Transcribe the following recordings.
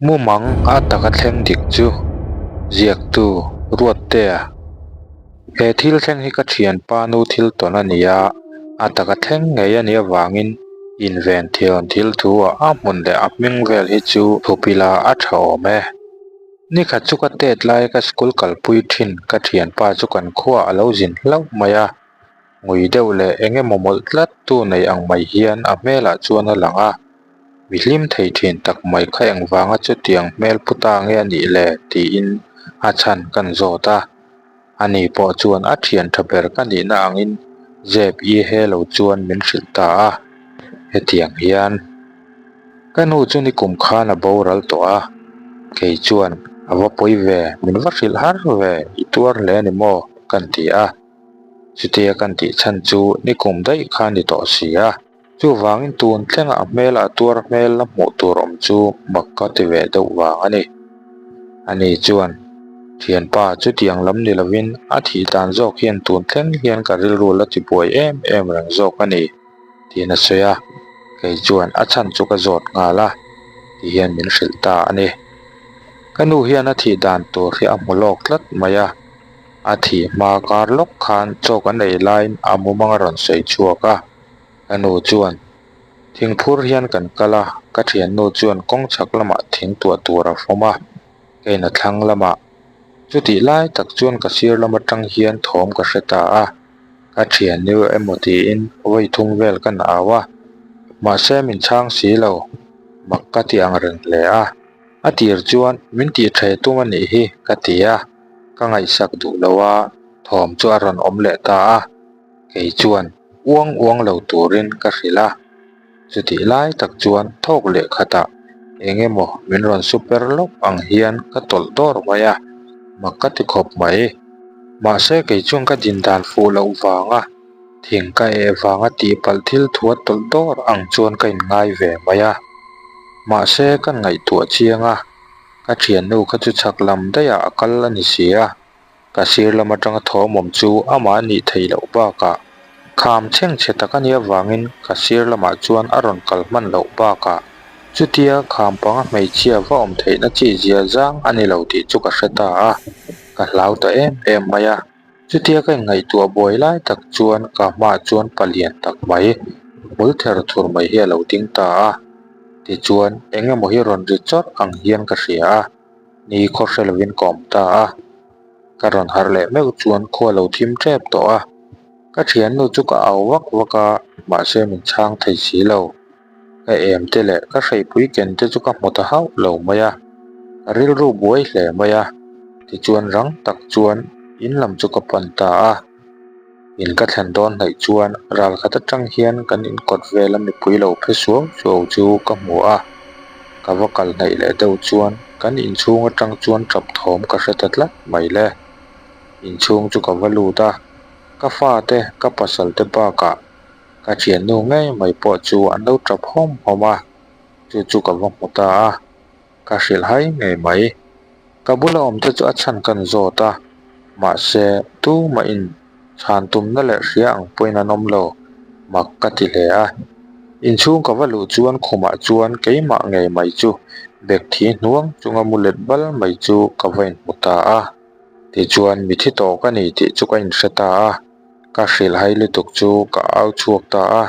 Mumang a taka thleng dik chu ziaktu Ruattea. He thil thleng hi ka thianpa nu thil tawn a ni a, a taka thleng ngei a nih avangin inven thian thil thu ah a hmun leh a hming vel hi chu thup ila a tha awm e. Nikhat chu ka tet lai ka school kalpui thin ka thianpa chu kan khuaah a lo zin hlauh mai a. Ngui deuh leh eng emaw mawlh tlat tu nei ang mai hian a hmelah chuan a lang a, mi hlim thei thin tak mai kha engvanga chutiang hmel pu ta nge a nih le tiin a chhan kan zawt a. Ani pawh chuan a thian tha ber ka nihna angin zep i he lo chuan min hrilh ta a, hetiang hian ka nu chu nikum khan a boral tawh a, kei chuan a va pawi ve min va hrilh har ve i tuar hle a ni maw kan ti a. Chutia kan tih chhan chu nikum daih kha a ni tawh si a, chuvangin tun thlengah a hmelah tuar hmel la hmuh tur awm chu mak ka ti ve deuh vang a ni. Ani chuan, Thianpa, chutiang lam ni lovin a thih dan zawk hian tun thleng hian ka rilru la ti buai em em reng zawk a ni, tiin a sawi a, kei chuan a chhan chu ka zawt nghal a, ti hian min hrilh ta a ni. Ka nu hian a thih dan tur hi a hmu lawk tlat mai a. A thih hma kar lawk khan chaw kan ei laiin a mumang a rawn sawi chhuak a, ka nu chuan thingphur hian kan kal a, ka thiannu chuan kawng chhak lamah thing tuah tur a fawm a, kein a thlang lamah. Chutih lai tak chuan ka sir lam atang hian thawm ka hre ta a, ka thiannu emaw tiin vawi thum vel kan au a, mahse min chhang si lo, mak ka ti ang reng hle a. A tir chuan min tih ṭhe tum a nih hi ka ti a, ka ngaihsak duh lo a, thawm chu a rawn awm leh ta a, kei chuan uang uang lo turin ka hrilh a, chutih lai tak chuan thawk leh khatah eng emaw min rawn super lawk ang hian ka tawlh dawr mai a, mak ka ti khawp mai. Mahse kei chuan ka din dan fuh loh vanga thing ka eh vanga tihpalh thil thuat tawlh dawr ang chuan ka inngai ve mai a, mahse ka ngaihtuah chiang a. Ka thiannu kha chu chhak lam daihah a kal a ni si a, ka sir lam atanga thawmawm chu amah a nih theih loh bakah kham chhengchhe tak a nih avangin ka sir lamah chuan a rawn kal hman loh bakah chutia kham panga hmeichhia va awm theihna chi zia zang a ni lo tih chu ka hre ta a, ka hlau ta em em mai a. Chutia ka inngaihtuah buai lai tak chuan ka hmaah chuan palian tak mai hmul ther thur mai hi a lo ding ta a, tichuan eng emaw hi rawn ri chawrh ang hian ka hria a, ni khaw hre lovin ka awm ta a. Ka rawn harh leh meuh chuan khua lo thim tep tawh a, ka thiannu chu ka au vak vak a, mahse min chhang thei si lo. Ka em te leh ka hreipui ken te chu ka hmu ta hauh lo mai a, ka rilru buai hle mai a, tichuan rang tak chuan in lam chu ka pan ta a. In ka thlen dawn hnaih chuan ral khat atang hian kan inkawt vela mipui lo phe suau suau chu ka hmu a, ka va kal hnaih leh deuh chuan kan inchhung atang chuan tap thawm ka hre ta tlat mai le. Inchhung chu ka va lut a, ka fate ka pasal te bakah Ka thiannu ngei mai pawh chu an lo tap hawm hawm a, chu chu ka va hmu ta a, ka hrilh hai ngei mai. Ka bula awmte chu a chhan kan zawt a, mahse tumahin chhan tumna leh hria ang pawhin an awm lo, mak ka ti hle a. Inchhung ka va luh chuan khumah chuan keimah ngei mai chu bek thi hnuang chunga mu let bal mai chu ka va inhmu ta a, tichuan mithi tawh ka ni tih chu ka inhre ta a. Ka hrilh hai lutuk chu ka au chhuak ta a,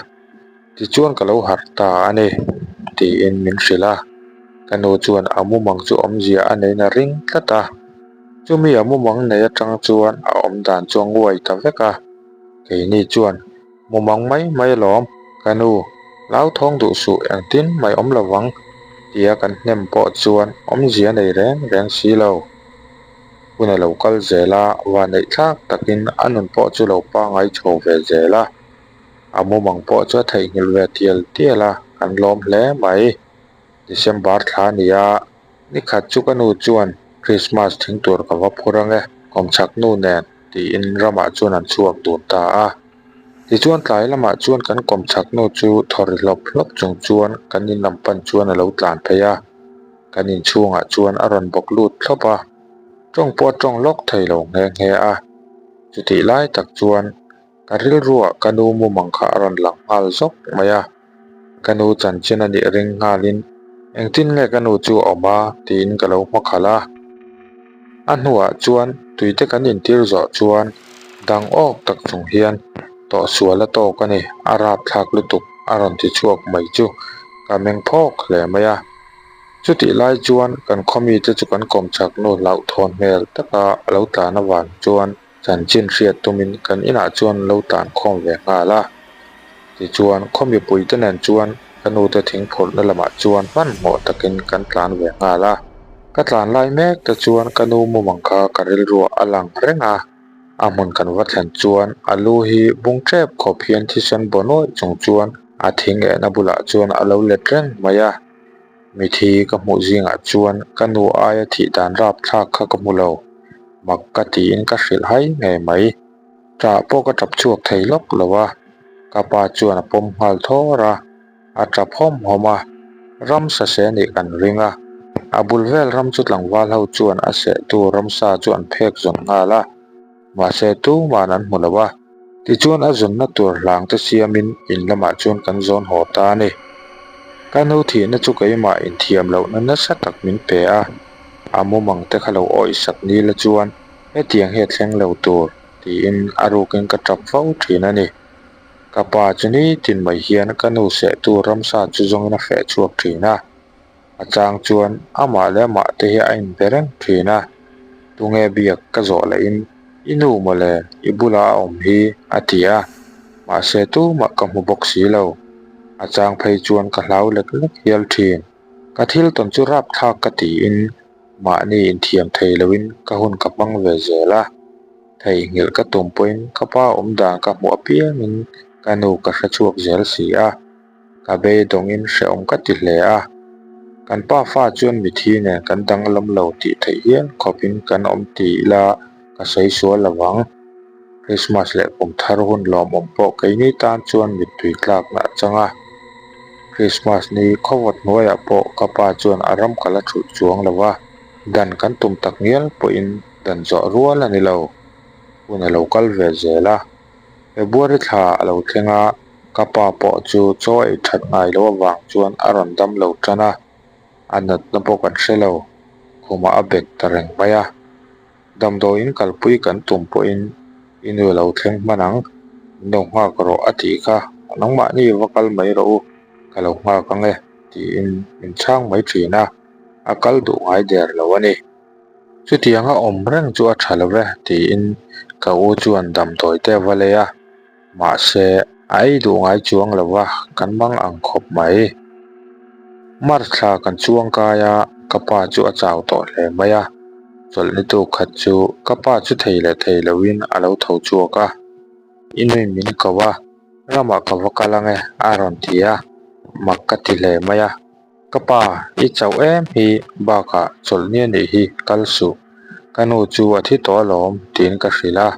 tichuan ka lo harh ta a ni, tiin min hrilh a. Ka nu chuan a mumang chu awmzia a neihna ring tlat a, chumi a mumang nei atang chuan a awm dan chu a nguai ta vek a. Keini chuan mumang mai mai alawm, ka nu, hlauthawng duh suh engtin mai awm lovang, tia kan hnem pawh chuan awmzia nei reng reng si lo. Hun a lo kal zel a, vanneih thlak takin a nun pawh chu lo pangai chho ve zel a, a mumang pawh chu a theihnghilh ve tial tial a, kan lawm hle mai. December thla a ni a, nikhat chu ka nu chuan Christmas thing tur ka va phur ang e, kawmchhak nu nen tiin ramah chuan an chhuak dun ta a. Tichuan tlai lamah chuan kan kawmchhak nu chu thaw ri hlawp hlawp chung chuan kan in lam pan chuan a lo tlan phei a. Kan inchhungah chuan a rawn bawk lut thlawp a, tawng pawh a tawng lawk thei lo nghe nghe a. Chutih lai tak chuan ka rilruah ka nu mumang kha a rawn lang nghal zawk mai a, ka nu chanchin a nih ring nghalin Engtin nge ka nu chu a awm a? tiin ka lo hma khalh a. A hnuah chuan tuite kan intir zawh chuan dang awk tak chung hian tawhsual a tawk a ni, a rapthlak lutuk a rawn ti chhuak mai chu ka meng phawk hle mai a. Chutih lai chuan kan khaw mite chu kan kawmchhak nu hlauhthawn hmel taka a lo tlan avang chuan chanchin hriat tumin kan inah chuan an lo tlan khawm ve nghal a. Tichuan khaw mipuite nen chuan ka nute thingphurhna lamah chuan hmanhmawh takin kan tlan ve nghal a. Ka tlan lai mek te chuan ka nu mumang kha ka rilruah a lang reng a, a hmun kan va thlen chuan a lu hi bung tep khawp hian thisen baw nuaih chung chuan a thing ehna bulah chuan a lo let reng mai a. Mithi ka hmuh zingah chuan ka nu aia thih dan rapthlak kha ka hmu lo, mak ka tiin ka hrilh hai ngei mai. Ṭah pawh ka ṭap chhuak thei lawk lo a, ka pa chuan a pawm nghal thawr a, a ṭap hawm hawm a, ramsa seh nih kan ring a, a bul vel ram chu tlangval ho chuan a sehtu ramsa chu an phek zawn nghal a, mahse tuman an hmu lo a, tichuan a zawnna tur hlang te siamin in lamah chuan kan zawn haw ta a ni. Ka nu thihna chu keimah inthiam lohna nasa tak min pe a, a mumang te kha lo awihsak nila chuan Hetiang hi a thleng lo tur tiin a rukin ka tap fo thin a ni. Ka pa chu nitin mai hian ka nu sehtu ramsa chu zawngin a feh chhuak thin a. A chang chuan amah leh amah te hi a inbe reng thin a. Tunge biak ka zawh lahin i nu mawle i bulah a awm hi a ti a. Mahse tumah ka hmu bawk si lo. A chang phei chuan ka hlau lek lek hial thin. Ka thil tawn chu rapthlak ka tiin Mahni inthiam thei loin ka hun ka hmang ve zel a, theihnghilh ka tum pawhin ka pa awm dan ka hmuh apiangin ka nu ka hre chhuak zel si a, ka beidawngin hrehawm ka ti hle a. Kan pa fa chuan mithi nen kan danglam lo tih theih hial khawpin kan awm ti ila ka sawi sual lo vang. Krismas leh kum thar hun lawmawm pawh keini tan chuan mittui tlakna a chang a. Krismas ni khawvawt hnuaiah pawh ka pa chuan a ram kal a thulh chuang lo va, dan kan tum tak ngial pawhin dan zawh rual a ni lo. Hun a lo kal ve zel a. February thla a lo thleng a, ka pa pawh chu chaw ei that ngai loh avang chuan a rawn dam lo tan a, a natna pawh kan hre lo. Khumah a bet ta reng mai a. Damdawiin kalpui kan tum pawhin i nu lo thleng hman ang, min lo nghak rawh a tih kha, nangmahni va kal mai rawh u, ka lo nghak ang e tiin min chhang mai thin a, a kal duh ngai der lo a ni. Chutianga awm reng chu a tha lo ve tiin ka u chuan damdawi te a va lei a. Mahse, a ei duh ngai chuang lo va, kan mang ang khawp mai. March thla kan chuang kai a, ka pa chu a chau tawh hle mai a. Chawlhni tu khat chu ka pa chu thei leh thei loin a lo tho chhuak a. I nui min ko a, ramah ka va kal ang e, a rawn ti a, mak ka ti hle mai a. Ka pa, i chauh em hi bakah chawlhni a nih hi, kal suh. Ka nu chu a thi tawh alawm tiin ka hrilh a.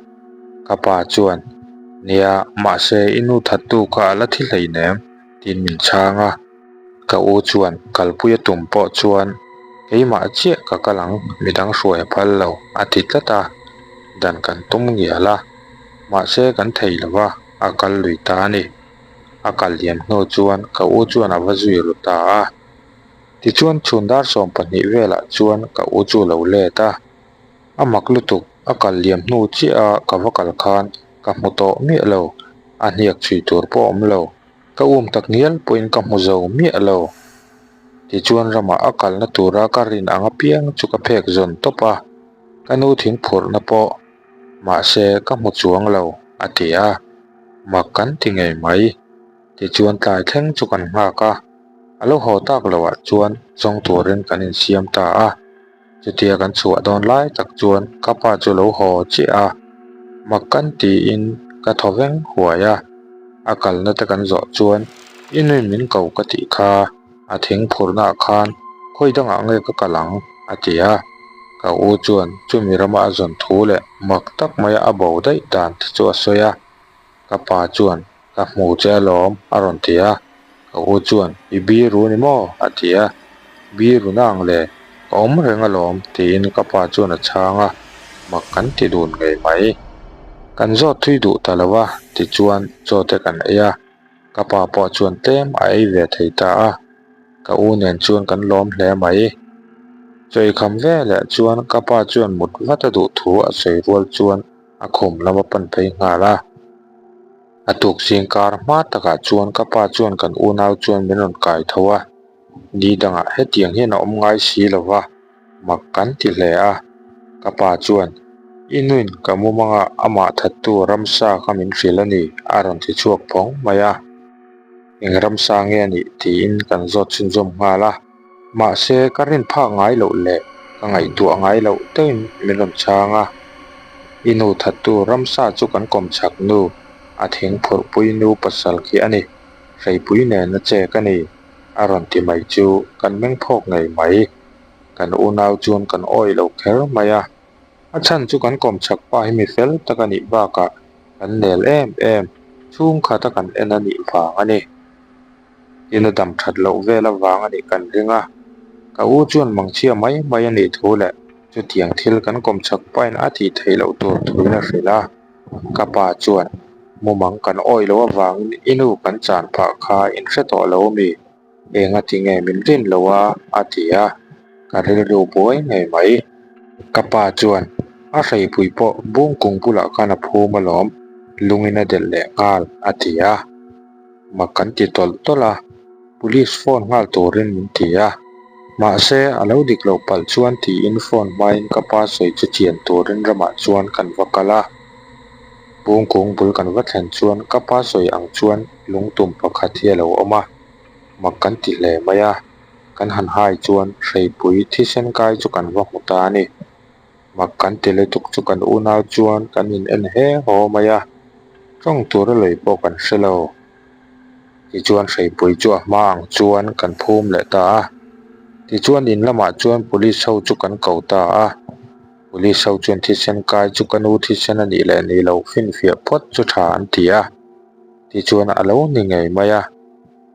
Ka pa chuan, Nia, mahse i nu thattu kha a la thi hleinem tiin min chhang a. Ka u chuan kalpui a tum pawh chuan, Keimah chiah ka kal ang, midang hruai a phal lo a ti tlat a. Dan kan tum ngial a, mahse kan thei lo va, a kal lui ta a ni. A kal liam hnu chuan ka u chuan a va zui ru ta a. Tichuan chhun dar 12 velah chuan ka u chu a lo let a. A mak lutuk, a kal liam hnu chiah a ka va kal khan ka hmu tawh miah lo, a hniak chhui tur pawh a awm lo, ka um tak ngial pawhin ka hmu zo miah lo. Tichuan ramah a kalna tura ka rin ang apiang chu ka phek zawn tawp a, ka nu thingphurhna pawh mahse ka hmu chuang lo, a ti a. Mak kan ti ngei mai. Tichuan tlai thleng chu kan nghak a, a lo haw tak loh ah chuan zawng turin kan insiam ta a. Chutia kan chhuah dawn lai tak chuan ka pa chu lo haw chiah a, mak kan tiin ka thaw veng huai a. A kalna te kan zawh chuan i nui min ko ka tih kha a thing phurhna ah khan khawi dangah nge ka kal ang a ti a. Ka u chuan chumi rama a zawn thu leh mak tak maia a bo daih dan te chu a sawi a. Ka pa chuan, Ka hmu che alawm, a rawn ti a. Ka u chuan, I biru ni maw? a ti a. Biru na ang le, ka awm reng alawm, tiin ka pa chuan a chhang a, mak kan ti dun ngei mai. Kan zawt thui duh ta lo a, tichuan chaw te kan ei a. Ka pa pawh chuan tlem a ei ve thei ta a. Ka u nen chuan kan lawm hle mai. Chawikham veleh chuan ka pa chuan mut vat a duh thu a sawi rual chuan a khum lam a pan phei nghal a. A tuk zing kar hma takah chuan ka pa chuan kan unau chuan min rawn kai tho a, ni dangah hetiang hian a awm ngai si lo va, mak kan ti hle a. Ka pa chuan, I nuin ka mumanga amah thattu ramsa kha min hrilh a ni a rawn ti chhuak phawng mai a. Eng ramsa nge a nih tiin kan zawt chhunzawm nghal a. Mahse, ka rin phak ngai loh leh ka ngaihtuah ngai loh deuhin min rawn chhang a. I nu thattu ramsa chu kan kawm chak nu, a thing phurhpui nu pasal khi a ni, hreipui nen a chek a ni, a rawn ti mai chu kan meng phawk ngei mai. Kan unau chuan kan awih lo kher mai a. A chhan chu kan kawm chak pa hi mi fel tak a nih bakah kan nel em em, chhungkhat a kan en a nih vang a ni. Tin a dam that loh vel avang a nih kan ring a, ka u chuan mangchhia mai mai a nih thu leh chutiang thil kan kawm chak pahin a tih theih loh tur thuin a hrilh a. Ka pa chuan, Mumang kan awih loh avangin i nu kan chan phah kha in hre tawh lo mi? Enga ti nge min rin lo a? a ti a, ka rilru buai ngei mai. Ka pa chuan, A hreipui pawh bungkung bulah khan a phum alawm, lungin a delh leh nghal, a ti a. Mak kan ti tawlh tawlh a, police phone nghal turin min ti a. Mahse, a lo dik loh palh chuan tiin phone hmain ka pa sawi chu chian turin ramah chuan kan va kal a. Bungkung bul kan va thlen chuan ka pa sawi ang chuan lungtum pakhat hi a lo awm a, mak kan ti hle mai a. Kan han hai chuan hreipui thisen kai chu kan va hmu ta a ni. Mak kan ti lutuk chu kan unau chuan kan in en he haw mai a, tawng tur a lei pawh kan hre lo. Tichuan hreipui chu a hma ang chuan kan phum leh ta a. Tichuan in lamah chuan police ho chu kan ko ta a. Police ho chuan thisen kai chu ka nu thisen a nih leh nih loh finfiah phawt chu tha an ti a. Tichuan a lo ni ngei mai a.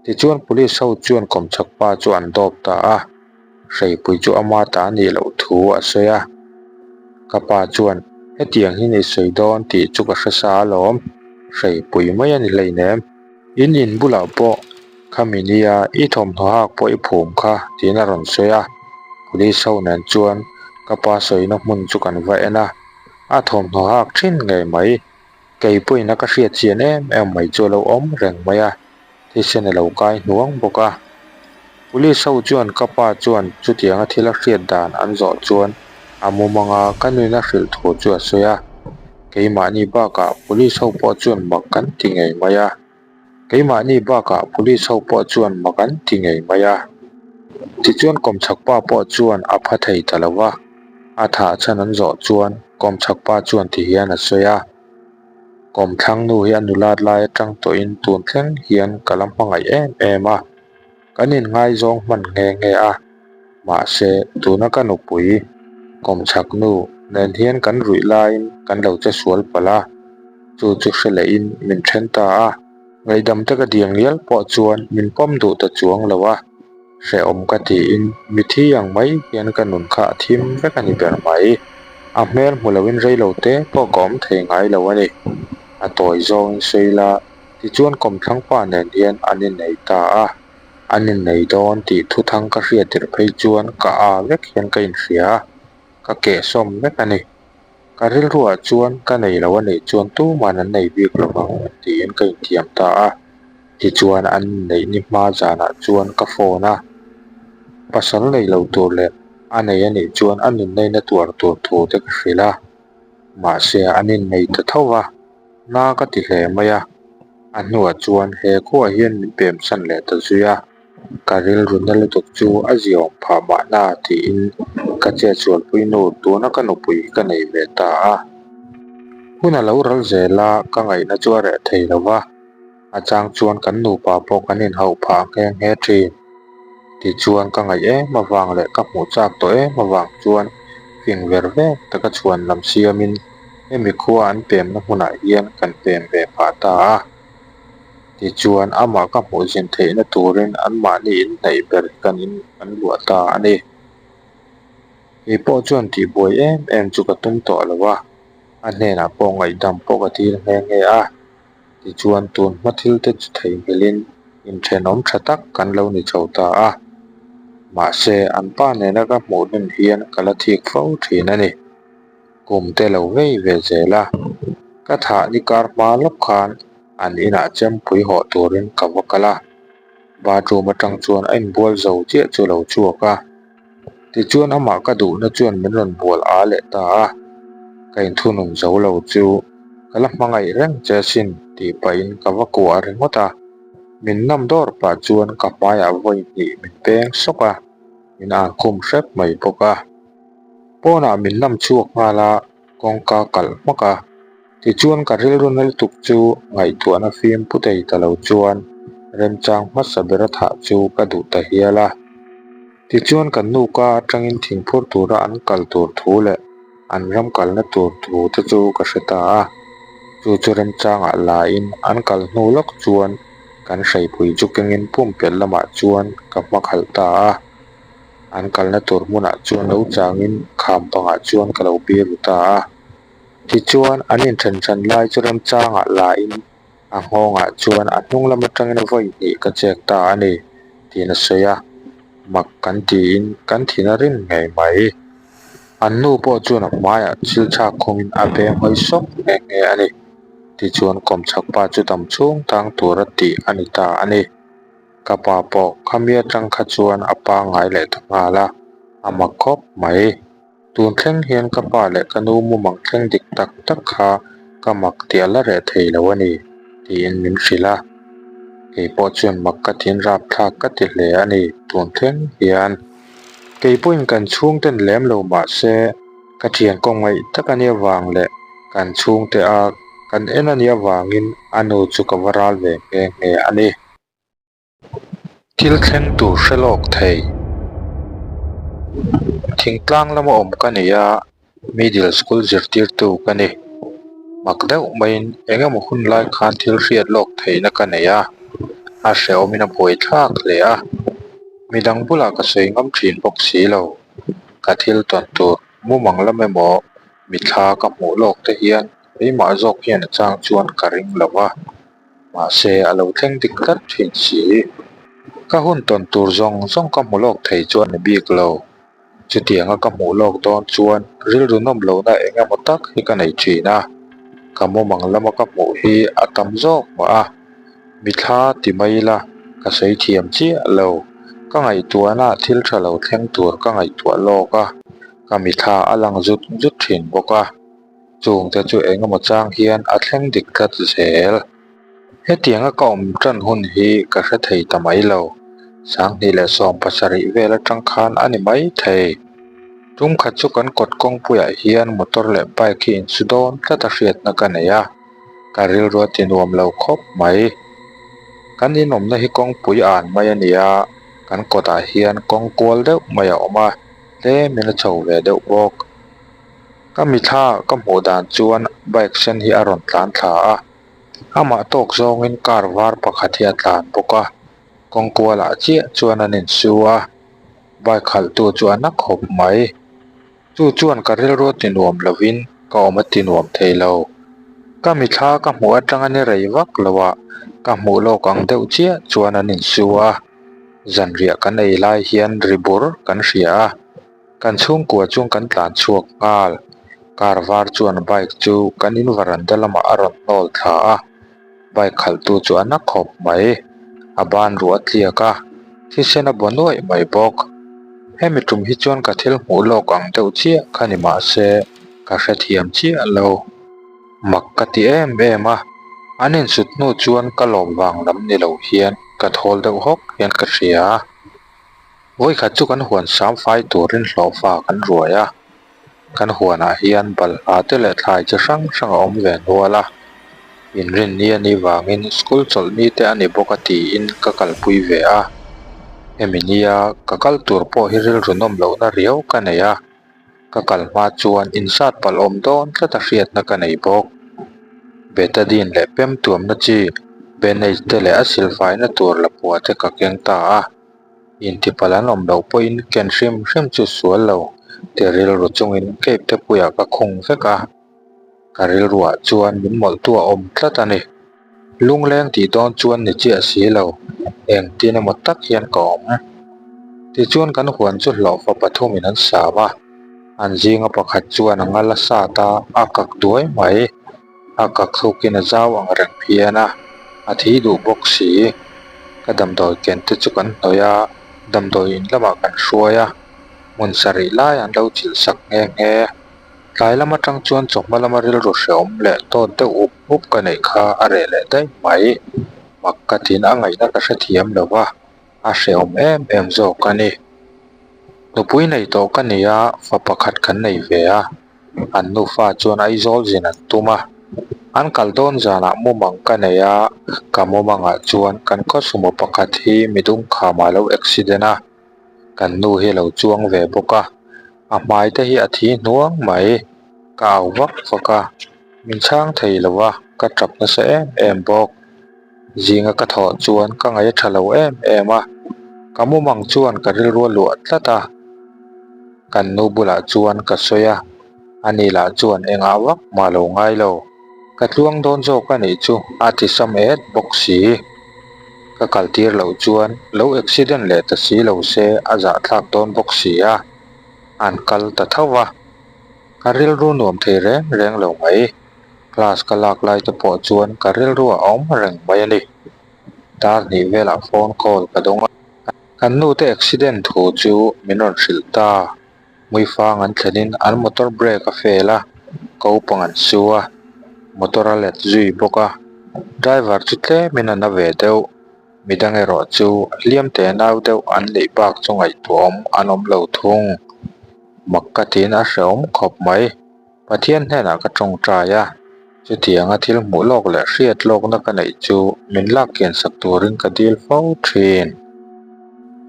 Tichuan police ho chuan kawmchhak pa chu an dawp ta a. Hreipui chu ama ta a nih loh thu a sawi a, ka pa chuan hetiang hi ni sawi dawn tih chu ka hre sa alawm, hreipui mai a ni hleinem. In in bulah pawh khami nia i thawmhnaw hak pawh i phum kha tiin a rawn sawi a, police ho nen chuan ka pa sawina hmun chu kan va en a, a thawmhnaw hak thin ngei mai, kei pawhin a ka hriat chian em em mai chu a lo awm reng mai a. Thisen a lo kai hnuang bawk a. Police ho chuan ka pa chuan chutianga thil a hriat dan an zawh chuan a mumanga ka nuin a hrilh thu chu a sawi a. Keimahni bakah police ho pawh chuan mak kan ti ngei mai a. Keimahni bakah police ho pawh chuan mak an ti ngei mai a. Tichuan kawmchhak pa pawh chuan a pha thei ta lo va. A thah chhan an zawh chuan kawmchhak pa chuan ti hian a sawi a. Kawmthlang nu hi a nulat lai atang tawhin tun thleng hian ka la hmangaih em em a, kan inngaizawng hman nghe nghe a, mahse tuna ka nupui kawmchhak nu nen hian kan ruih laiin kan lo che sual palh a, chu chu hre lehin min then ta a, ngaihdam te ka diang ngial pawh chuan min pawm duh ta chuang lo a. Hrehawm ka tiin mithi ang mai hian ka nun kha a thim vek a ni ber mai. A hmel hmu loin reilo te pawh ka awm thei ngai lo a ni. A tawi zawngin sawi la, tichuan kawmthlang pa nen hian an innei ta a. An innei dawn tih thuthang ka hriat tirh phei chuan ka a vek hian ka inhria a, ka kehsawm vek a ni. Ka rilruah chuan ka nei lo a nih chuan tuman an nei bik lo vang tiin ka inthiam ta a. Tichuan an neih ni hma zanah chuan ka phone a, pasal nei lo tur leh a nei a nih chuan a nunnaina tuar tur thu te ka hrilh a. Mahse an innei ta tho va, na ka ti hle mai a. A hnuah chuan he khuaah hian min pemsan leh ta zui a. Ka rilru na lutuk chu a ziaawm phah mahna tiin ka chetsualpui nu tuna ka nupui hi ka nei ve ta a. Hun a lo ral zel a, ka ngaihna chu a reh thei lo va, a chang chuan kan nupa pawh kan inhauh phah nghe nghe thin. Tichuan ka ngaih em avang leh ka hmuh chak tawh em avang chuan fing ver vek taka chhuan lam siamin hemi khua an pemna hmunah hian kan pem ve phah ta a. Tichuan, amah ka hmuh zin theihna turin anmahni inhnaih ber hi kan in an luah ta a ni. Kei pawh chuan tihbuai em em chu ka tum tawh lo a, a hnenah pawh ngaihdam pawh ka dil nghe nghe a. Tichuan, tun hma thil te chu theihnghilhin inthenawm tha tak kan lo ni chho ta a. Mahse, an pa nena ka hmuh hnem hian ka la thik fo thin a ni. Kum te lo vei ve zel a, ka thah ni kar hma lawk khan an inah chempui hawh turin ka va kal a, bathroom atang chuan a inbual zo chiah chu lo chhuak a. Tichuan amah ka duhna chuan min rawn bual a leh ta a, ka inthunun zo lo chu ka la hmangaih reng che asin tih pahin ka va kuah ringawt a, min nam dawr pah chuan ka hmaiah vawi hnih min peng sawk a, min an khum hrep mai bawk a. Pawnah min nam chhuak nghal a, kawngka kalh hmak a. Tichuan ka rilru na lutuk chu ngaihtuahna fim pu thei ta lo chuan remchang hmasa bera thah chu ka duh ta hial a. Tichuan kan nuka atangin thingphur tura an kal tur thu leh an ram kalna tur thu te chu ka hre ta a. Chu chu remchangah lain an kal hnu lawk chuan kan hreipui chu kengin pumpelh lamah chuan ka hma khalh ta a. An kalna tur hmunah chuan lo changin kham pangah chuan ka lo biru ta a. Tichuan, an inthen hran lai chu remchangah lain a nghawngah chuan a hnung lam atangin vawi hnih ka chek ta a ni, tiin a sawi a. Mak kan tiin kan thin a rim ngei mai. An nu pawh chuan a hmaiah thil chhak khawngin a beng hawi sawk nghe nghe a ni. Tichuan, kawmchhak pa chu dam chhung tang tura tih a ni ta a ni. Ka pa pawh khami atang kha chuan a pangngai leh ta nghal a, a mak khawp mai. Tun thleng hian ka pa leh ka nu mumang thleng dik tak tak kha ka mak tih a la reh thei lo a ni, tiin min hrilh a. Kei pawh chuan mak ka tin rapthlak ka ti hle a ni tun thleng hian. Kei pawhin kan chhungten lem lo mah se ka thian kawng ngaih tak a nih avang leh kan chhungte a kan en a nih avangin a nu chu ka va ral ve nghe nghe a ni. Thil thleng tur hre lawk thei. Thingtlang lama awm ka ni a, middle school zirtirtu ka ni. Mak deuh maiin eng emaw hun lai khan thil hriat lawk theihna ka nei a, a hrehawmin a buaithlak hle a. Midang bulah ka sawi ngam thin bawk si lo. Ka thil tawn tur mumang lam emaw mithla ka hmuh lawk te hian keimah zawk hian a chang chuan ka ring lo va. Mahse, a lo thleng dik tlat thin si. Ka hun tawn tur zawng zawng ka hmu lawk thei chu a ni bik lo. Chutianga ka hmuh lawk dawn chuan rilru nawm lohna eng emaw tak hi ka nei thin a. Ka mumang lama ka hmuh hi a tam zawk mah a. Mithla ti mai ila ka sawi thiam chiah lo. Ka ngaihtuahna thil tha lo thleng tur ka ngaihtuah lawk a, ka mithla a lang zut zut thin bawk a. Chungte chu eng emaw chang hian a thleng dik tlat zel. Hetianga ka awm tan hun hi ka hre thei ta mai lo. 2017 vel atang khan a ni mai thei. Tum khat chu kan kawt kawngpuiah hian motor leh bike hi insu dawn tlat a hriatna ka nei a, ka rilru a ti nuam lo khawp mai. Kan inawmna hi kawngpui an mai a ni a, kan kawtah hian kawng kual deuh mai a awm a, tlemin a chho ve deuh bawk. Ka mithla ka hmuh dan chuan bike sen hi a rawn tlan thla a, amah tawk zawngin car var pakhat hi a tlan bawk a, kawng kualah chiah chuan an insu a, bike khalhtu chu a na khawp mai. Chu chuan ka rilru a ti nuam lovin ka awm a ti nuam thei lo. Ka mithla ka hmuh atanga ni rei vak lo ah ka hmuh lawk ang deuh chiah chuan an insu a, zanriah kan ei lai hian ri bur kan hria a. Kan chhungkua chuan kan tlan chhuak nghal. Car var chuan bike chu kan in varanda lamah a rawn hnawl thla a, bike khalhtu chu a na khawp mai. A ban ruah a tliak a, thisen a baw nuaih mai bawk. Hemi tum hi chuan ka thil hmuh lawk ang deuh chiah kha ni mah se ka hrethiam chiah lo. Mak ka ti em em a, an insut hnu chuan ka lawm vang lam ni lo hian ka thawl deuh hawk hian ka hria. Vawikhat chu kan huan sam fai turin hlawhfa kan ruai a, kan huanah hian balhla te leh thlai chi hrang hrang a awm ve nual a, inrinni a nih vangin school chawlh ni te a ni bawk a tiin ka kalpui ve a, hemi nia ka kal tur pawh hi rilru nawm lohna riau ka nei a, ka kal hma chuan insat palh awm dawn tlat a hriatna ka nei bawk. Betadine leh pem tuamna chi bandage te leh a silfaina tur lapua te ka keng ta a. Intipalh an awm loh pawhin ken hrim hrim chu sual lo ti rilru chungin cape te puiah ka khung vek a, ka rilruah chuan min mawlhtu a awm tlat a ni. Lungleng tih dawn chuan ni chiah si lo, engtin emaw tak hian ka awm. Tichuan kan huan chu hlawhfa pathumin an sam a, an zinga pakhat chuan a ngal a sat a, a kak duai mai. A kak thlukin a zau ang reng phian a, a thi duh bawk si. Ka damdawi ken te chu kan hnawih a, damdawi in lamah kan hruai a, hmun sarih lai an lo chilh sak nghe nghe. Tlai lam atang chuan chawhma lama rilru hrehawm leh tawt deuh up up ka neih kha a reh leh daih mai. Mak ka tin a ngaihna ka hrethiam lo va, a hrehawm em em zawk a ni. Nupui nei tawh ka ni a, fa pakhat kan nei ve a, an nufa chuan Aizawl zin an tum a. An kal dawn zanah mumang ka nei a, ka mumangah chuan kan khaw sumo pakhat hi midum khamah a lo accident a. Kan nu hi a lo chuang ve bawk a, a hmai te hi a thi hnuang mai, ka au vak vak a, min chhang thei lo a, ka tap nasa em em bawk. Zinga ka thawh chuan ka ngaih a tha lo em em a, ka mumang chuan ka rilru a luah tlat a, kan nu bulah chuan ka sawi a, ani lah chuan engah vak mah lo ngai lo. Ka tluang dawn zawk a nih chu a ti sam et bawk si. Ka kal tir loh chuan lo accident leh ta si lo se a zahthlak dawn bawk si a, an kal ta tho va. Ka rilru nuam thei reng reng lo mai. Class ka lak lai te pawh chuan ka rilru a awm reng mai a ni. Dar hnih velah phone call ka dawng a. Kan nute accident thu chu min rawn hrilh ta. Hmuifang an thlenin an motor brake a fail a, kopang an su a, motor a let zui bawk a, driver chu tlemin a na ve deuh, midang erawh chu hliam teh nau deuh an neih bak chu ngaihtuahawm an awm lo thung. Mak ka tiin a hrehawm khawp mai. Pathian hnenah ka tawngtai a, chutianga thil hmuh lawk leh hriat lawkna ka neih chu min lak kian sak turin ka dil fo thin.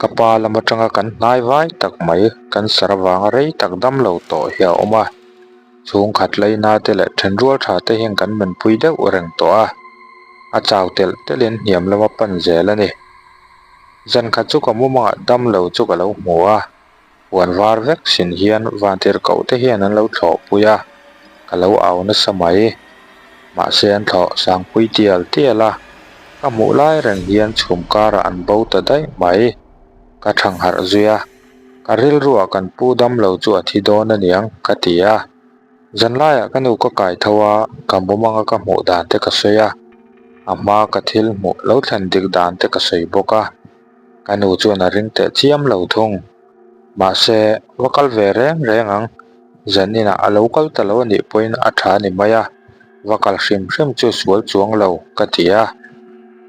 Ka pa lam atanga kan hnai vai tak mai cancer avanga rei tak dam lo tawh hi a awm a, chhungkhat laina te leh thenrual tha te hian kan menpui deuh reng tawh a, a chau telh telhin hniam lama pan zel a ni. Zankhat chu ka mumangah dam lo chu ka lo hmu a. Huan var vek sin hian vantirhkoh te hian an lo thlawhpui a, ka lo au nasa mai. Mahse an thlawh sangpui tial tial a, ka hmuh lai reng hian chhum karah an bo ta daih mai. Ka thangharh zui a, ka rilruah kan pu damlo chu a thi dawn aniang ka ti a. Zanlaiah ka nu ka kai tho a, ka mumanga ka hmuh dan te ka sawi a, a hma ka thil hmuh lo thlen dik dan te ka sawi bawk a. Ka nu chuan a ring teh chiam lo thung. Mahse, va kal ve reng reng ang. Zaninah a lo kal ta lo a nih pawhin a tha a ni mai a, va kal hrim hrim chu sual chuang lo ka ti a.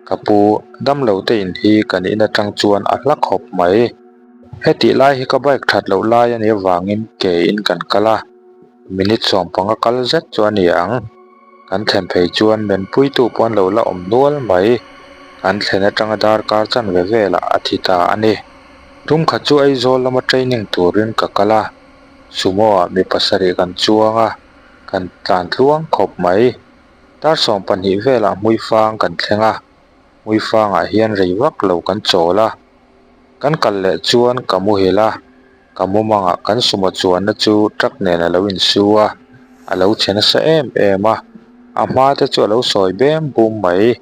Ka pu, damlo te in hi kan in atang chuan a hla khawp mai. Hetih lai hi ka bike that loh lai a nih avangin ke in kan kal a, minute sawmpanga kal zet chu a ni ang. Kan thlen phei chuan menpuitu pawh an lo la awm nual mai. Kan thlen atanga darkar chanve velah a thi ta a ni. Tum khat chu Aizawl lama training turin ka kal a, Sumo ah mi pasarih kan chuang a, kan tlan tluang khawp mai. Dar 12 velah Hmuifang kan thleng a, Hmuifangah hian rei vak lo kan chawl a. Kan kal leh chuan ka muhil a. Ka mumangah kan sumo chuanna chu truck nen a lo insu a, a lo chhe nasa em em a, a hma te chu a lo sawi bem bum mai.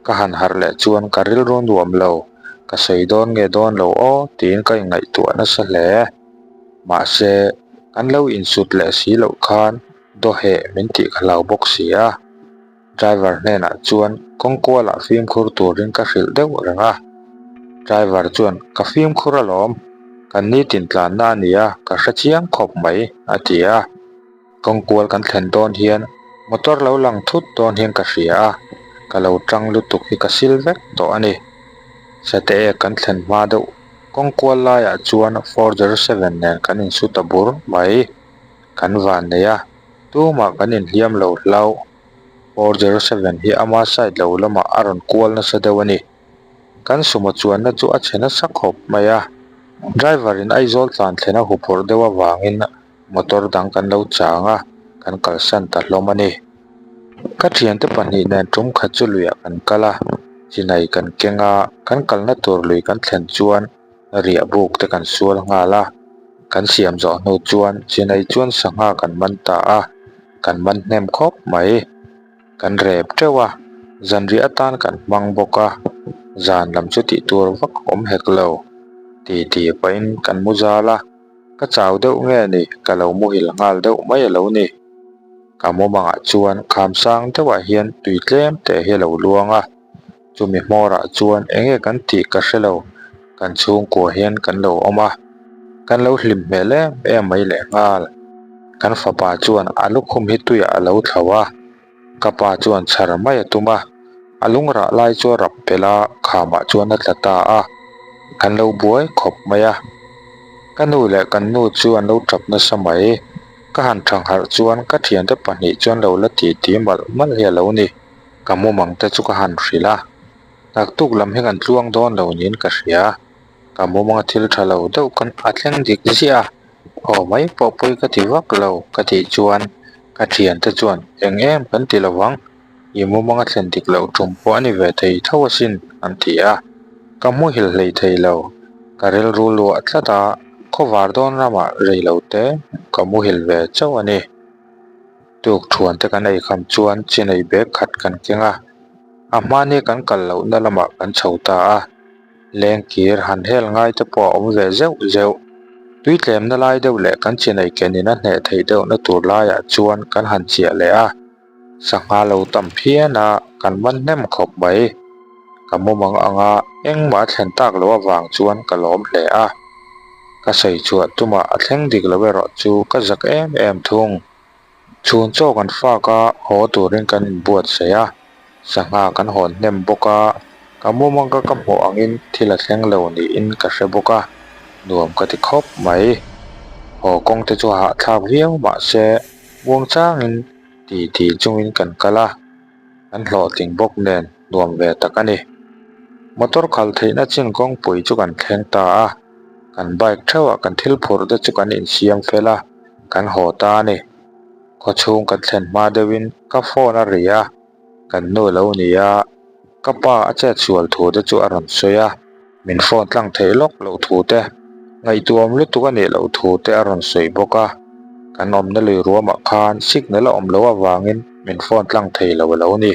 Ka han harh leh chuan ka rilru nuam lo, ka sawi dawn nge dawn lo aw tiin ka inngaihtuah nasa hle. Mahse, kan lo insut leh si loh khan dawheh min tih ka hlau bawk si a. Driver hnenah chuan kawngkualah fimkhur turin ka hrilh deuh reng a, driver chuan ka fimkhur alawm, kan nitin tlanna a nia ka hre chiang khawp mai a ti a, kawngkual kan thlen dawn hian motor lo lang thut dawn hian ka hria a, ka lo tang lutuk hi ka sil vek tawh a ni. Sate ek kan thlen hma deuh kawngkual laiah chuan 407 nen kan insu ta bur mai, kan van nei a. Tumah kan inhliam lo hlauh. 407 hi ama side lo lamah a rawn kual nasa deuh a ni. Kan sumo chuanna chu a chhe nasa khawp mai a. Driver in Aizawl tlan thlen a huphurh deuh avangin motor dang kan lo chang a, kan kalsan ta hlawm a ni. Ka thiante pahnih nen tum khat chu luiah kan kal a, chinai kan keng a, kan kalna tur lui kan thlen chuan riah buk te kan sual nghal a, kan siam zawh hnu chuan chinai chuan sangha kan man ta a, kan man hnem khawp mai. Kan rep teuh a, zanriah atan kan hmang bawk a, zan lam chu tih tur vak awm hek lo. Ti ti pahin kan mu zal a, ka chau deuh nge ni ka lo muhil nghal deuh mai a lo ni. Ka mumangah chuan kham sang deuhah hian tui tlem teh hi a lo luang a, chumi hmawrah chuan enge kan tih ka hre lo, kan chhungkua hian kan lo awm a, kan lo hlim hmel em em mai lehnghal. Kan fapa chuan a lukhum hi tuiah a lo thlo a. Ka pa chuan chhar mai a tum a, a lungrah lai chu a rap belh a, khamah chuan a tla ta a, kan lo buai khawp mai a. Ka nu leh kan nu chu an lo tap nasa mai, ka han thangharh chuan ka thiante pahnih chuan lo la titi malh malh hi a lo ni. Ka mumang te chu ka han hrilh a, naktuk lam hi kan tluang dawn lo niin ka hria. Ka mumanga thil tha lo deuh kan a thleng dik ziah a, haw mai pawh pawi ka ti vak lo ka tih chuan ka thiante chuan eng em kan ti lo vang, i mumanga thlen dik loh tum pawh a ni ve thei tho asin an ti a, ka hmuhil hlei thei lo, ka rilru luah tlat a, khawvar dawn ramah rei lo te ka muhil ve chauh a ni. Tuk thuan te kan eikham chuan chinei bag khat kan keng a, a hmani kan kal lohna lamah kan chho ta a. Lengkir han hel ngai te pawh a awm ve zeuh zeuh. Tui tlemna lai deuh leh kan chinei kenin a hneh theih deuhna tur laiah chuan kan han chiah leh a, sangha lo tam phian a, kan man hnem khawp mai. Ka mumang anga engmah a thlen tak loh avang chuan ka lawm hle a. Ka sawi chhuah tumah a thleng dik lo erawh chu ka zak em em thung. Chhun chaw kan fak a, haw turin kan inbuatsaih a, sangha kan hawn hnem bawk a, ka mumanga ka hmuh angin thil a thleng lo niin ka hre bawk a, nuam ka ti khawp mai. Haw kawng te chu hahthlak viau mahse muangchangin ti ti chungin kan kal a, kan hlawhtling bawk nen nuam ve tak a ni. Motor khal theihna chin kawngpui chu kan thleng ta a, kan bike theuhah kan thil phurh te chu kan insiam fel a. Kan haw ta a ni. Khawchhung kan thlen hma deuhin ka phone a ri a, kan nu lo ni a, ka pa a chet sual thu te chu a rawn sawi a, min phone tlang theih lawk loh thu te, ngaihtuam lutuk a nih loh thu te a rawn sawi bawk a, kan awmna lui ruamah khan signal a awm loh avangin min phone tlang thei lo a lo ni.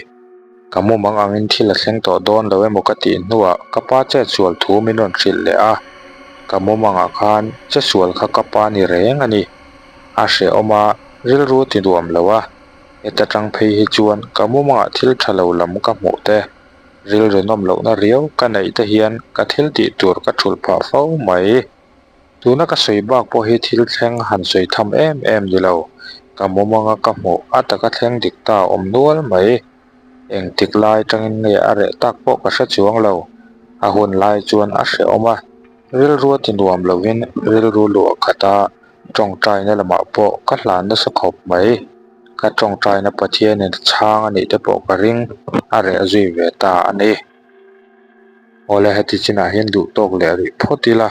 Ka mumang angin thil a thleng tawh dawn lo emaw ka tih hnuah ka pa chetsual thu min rawn hrilh leh a, ka mumangah khan chesual kha ka pa ni reng a ni. A hrehawm a, rilru ti nuam lo a, heta tang phei hi chuan ka mumangah thil tha lo lam ka hmuh te, rilru nawm lohna riau ka neih te hian ka thil tih tur ka thulh phah fo mai. Tuna ka sawi bak pawh hi thil thleng han sawi tham em em ni lo, ka mumanga ka hmuh a taka thleng dik ta a awm nual mai. Engtik lai tangin nge a reh tak pawh ka hre chuang lo, a hun lai chuan a hrehawm a, rilru a ti nuam lovin rilru luah khat a, tawngtaina lamah pawh ka hlan nasa khawp mai. Ka tawngtaina Pathianin chhang a nih te pawh ka ring, a reh zui ve ta a ni. Awle heti chinah hian duh tawk leh rih phawt ila,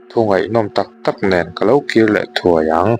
thu ngaihnawm tak tak nen ka lo kir leh thuai ang.